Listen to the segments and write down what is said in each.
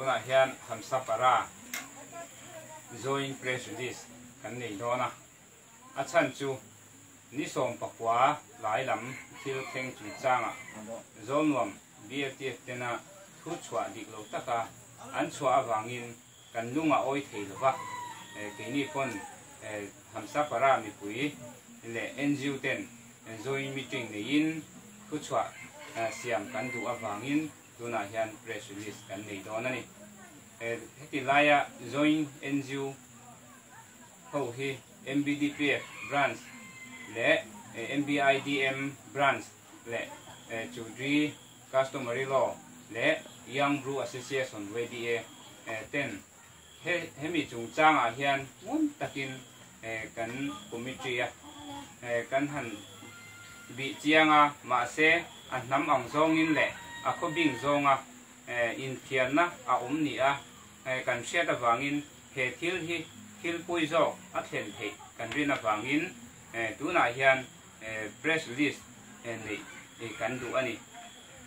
Tunah hian Hamsapara Joint Press Release kan nei dawn a, a chhan chu ni 19 lai lam thil thleng chungchangah Zawlnuam BLTF tena thu chhuah dik lo taka an chhuah avangin kan lung a awi thei lova, keini pawn Hamsapara mipui leh NGO ten joint meeting neiin thu chhuah siam kan duh avangin tunah hian press release kan nei dawn a ni. Heti laia joint NGO ho hi MBDPF branch leh MBIDM branch leh Chudri Customary Law leh Young Bru Association, YBA, ten he hemi chungchangah hian ngun takin kan committee a kan han bih chiang a, mahse a hnam ang zawngin leh a khawbing zawnga inthiarna a awm ni a kan hriat avangin he thil hi thil pawi zawk a thlen theih kan rin avangin tunah hian press release neih kan duh a ni.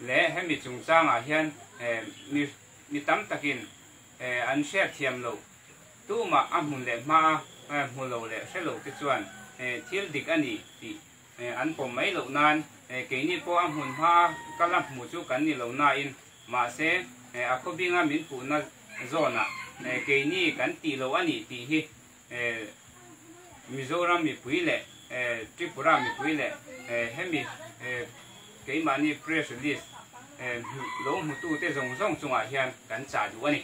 Le hemi chungchangah hian mi mi tam takin an hriatthiam loh tumah a hmun leh hma a hmu lo leh hre lo te chuan thil dik a ni tih an pawm mai loh nan keini pawh a hmun hma a kal a hmu chu kan ni lo nain mahse a khawbinga min puhna zawnah keini kan tih lo a ni tih hi Mizoram mipui leh Tripura mipui leh hemi keimahni press release lo hmutute zawng zawng chungah hian kan chah duh a ni.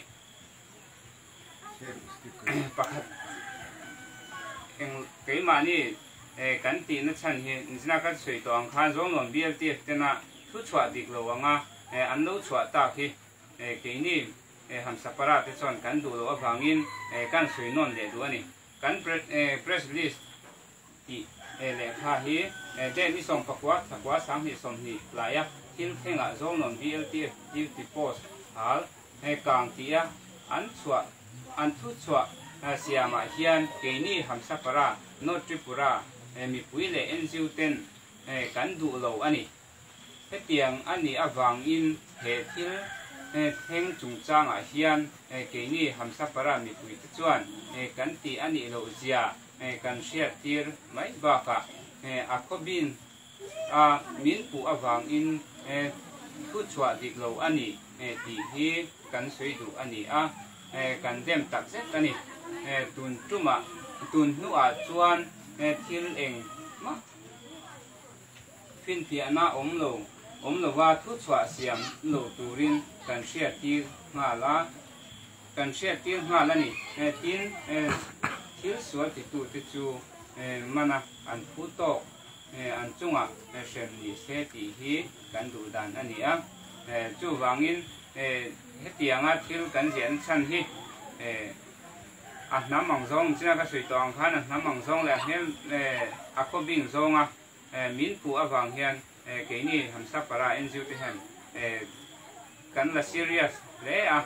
Pakhat eng keimahni kan tihna chhan hi nizina ka sawi tawh ang khan Zawlnuam BLTF tena thu chhuah dik lo anga an lo chhuah tak hi keini Hamsapara te chuan kan duh loh avangin kan sawi nawn leh duh a ni. Kan press release tih lehkha hi date ni 19 thakua 2020 laia thil thlengah Zawlnuam BLTF duty post hal kang tia an chhuah an thu chhuah siamah hian keini Hamsapara, North Tripura mipui leh NGO ten kan duh lo a ni. Hetiang a nih avangin he thil thleng chungchangah hian keini Hamsapara mipuite chuan kan tih a nih loh zia kan hriattir mai bakah a khawbin a min puh avangin thu chhuah dik lo a ni tih hi kan sawi duh a ni a, kan dem takzet a ni. Tun tumah tun hnuah chuan thil engmah Finfiahna awm lo, awm lova thuchhuah siam lo turin kan hriattir nghal a, kan hriattir nghal a ni. Tin, thil sual titute chu mana an phu tawk an chungah hrem ni se tih hi kan duh dan a ni a. Chuvangin hetianga thil kan ziahna chhan hi a hnam ang zawng, china ka sawi tawh ang khan a hnam ang zawng leh a hmel a khawbing zawnga Min puh avang hian keini Hamsapara NGO te hian kan la serious hle a,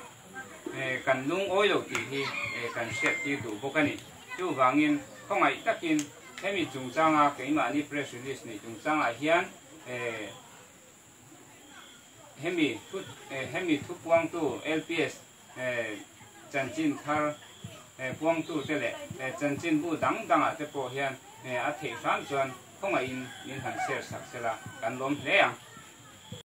kan lungawi lo tih hi kan hriattir duh bawk a ni. Chuvangin khawngaih takin hemi chungchanga keimahni press release neih chungchangah hian hemi thu hemi thupuangtu LPS chanchin thar puangtute leh chanchinbu dang dangah te pawh hian a theih hram chuan khawngaihin min han share sak sela kan lawm hle ang.